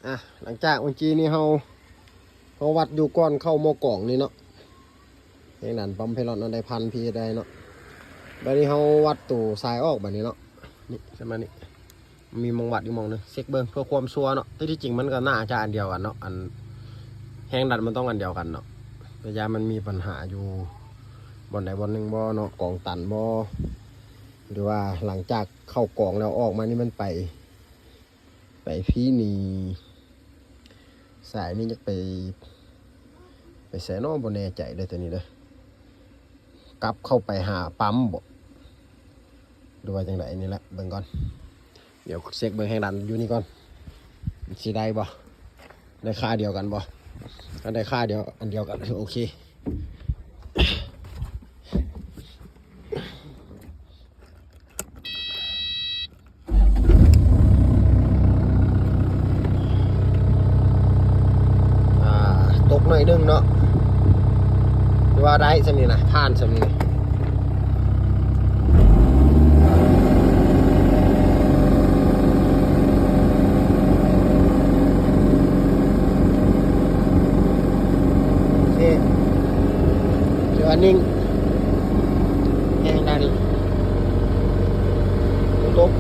ອ່ະ ຫຼັງຈາກເມື່ອກີ້ນີ້ເຮົາ ເຮົາວັດຢູ່ກ່ອນເຂົ້າໝໍ້ກອງນີ້ເນາະ ແຮງດັນປ້ຳໄພລອດເນາະ ໄດ້ພັນພີໄດ້ເນາະ. ບາດນີ້ເຮົາວັດໂຕສາຍອອກບາດນີ້ເນາະ ນີ້ ປະມານນີ້ ມີໝ່ອງວັດຢູ່ໝ່ອງໜຶ່ງ ເຊັກເບິ່ງເພື່ອຄວາມຊົວເນາະ. ແຕ່ທີ່ຈິງມັນກໍໜ້າຈະອັນດຽວກັນເນາະ ອັນແຮງດັນມັນຕ້ອງອັນດຽວກັນເນາະ ແຕ່ຢ້ານມັນມີບັນຫາຢູ່ບ່ອນໃດບ່ອນໜຶ່ງບໍ່ເນາະ ກອງຕັນບໍ່ ຫຼືວ່າຫຼັງຈາກເຂົ້າກອງແລ້ວອອກມານີ້ມັນໄປ ໄປພີນີ້ ສາຍນີ້ຢາກໄປ ໄປໃສເນາະ ບໍ່ແນ່ໃຈເດີ້ໂຕນີ້ເດີ້ ກັບເຂົ້າໄປຫາປ້ຳບໍ ຫຼືວ່າຈັ່ງໃດ ນີ້ແຫຼະ ເບິ່ງກ່ອນ ດຽວເຊັກເບິ່ງແຮງດັນຢູ່ນີ້ກ່ອນ ຊິໄດ້ບໍ່ ໄດ້ຄ່າດຽວກັນບໍ່ ຄັນໄດ້ຄ່າດຽວ ອັນດຽວກັນ ໂອເຄ. ອ່າ ຕົກໜ້ອຍໜຶ່ງເນາະ ຖືວ່າໄດ້ສ່ຳນີ້ນະ ຜ່ານສ່ຳນີ້. ໂອເຄ ຖືວ່ານິ່ງ ແຮງດັນບໍ່ຕົກ.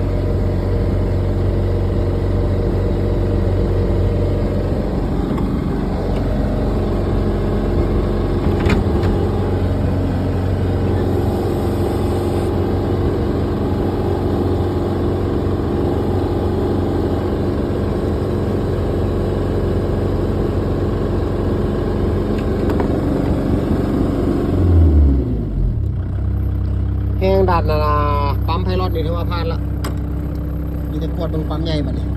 ແຮງດັນ ອ່າ ປ້ຳໄພລອດນີ້ຖືວ່າຜ່ານລະ ມີແຕ່ກວດເບິ່ງປ້ຳໃຫຍ່ບັດນີ້.